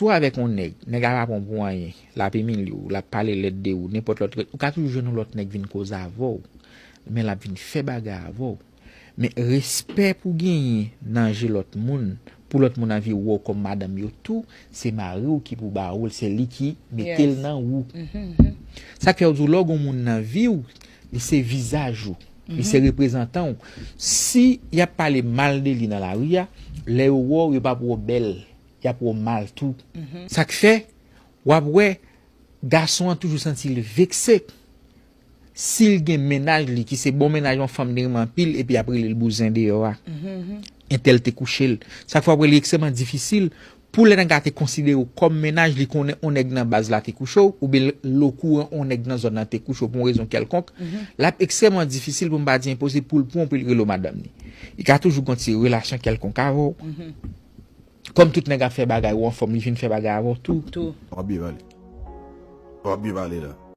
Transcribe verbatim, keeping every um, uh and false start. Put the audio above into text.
Ou avèk yon nèg, nèg la pa pran w pou anyen, l ap imilye w, l ap pale lèd de ou, nenpòt lòt, ou ka toujou jwenn yon lòt nèg vin koze avè w, men l ap vin fè bagay avè w. Men respè pou genyen nan je lòt moun, pou lòt moun anvi wè w kòm madanm yo tou, se mari w ki pou ba ou l, se li ki mete l nan ou. Sa k fè yo di w lè w gen yon moun nan vi w, li se vizaj ou, li se reprezantan w. Si y ap pale mal de li nan lari a, lè yo wè w, yo p ap wè w bèl, y ap wè w mal tou. Sa k fè, w ap wè, gason an toujou santi l vekse. Si l gen mennaj li, ki se bon mennaj yon fanm li renmen anpil, epi y ap rele l bouzen deyò a. Entèl te kouche l. Sa k fè w ap wè li ekstrèmman difisil pou lè nèg la te konsidere w kòm mennaj, li konnen on nèg nan baz la te kouche w, oubyen l okouran on nèg nan zòn nan te kouche w pou yon rezon kèlkonk, l ap ekstrèmman difisil pou m pa di enposib pou l pran w pou l rele w madanm li. Li ka toujou gen yon ti relasyon kèlkonk avè w. Kòm tout nèg ap fè bagay, ou anfòm, li vin fè bagay avè w tou. W ap byen pale. W ap byen pale la.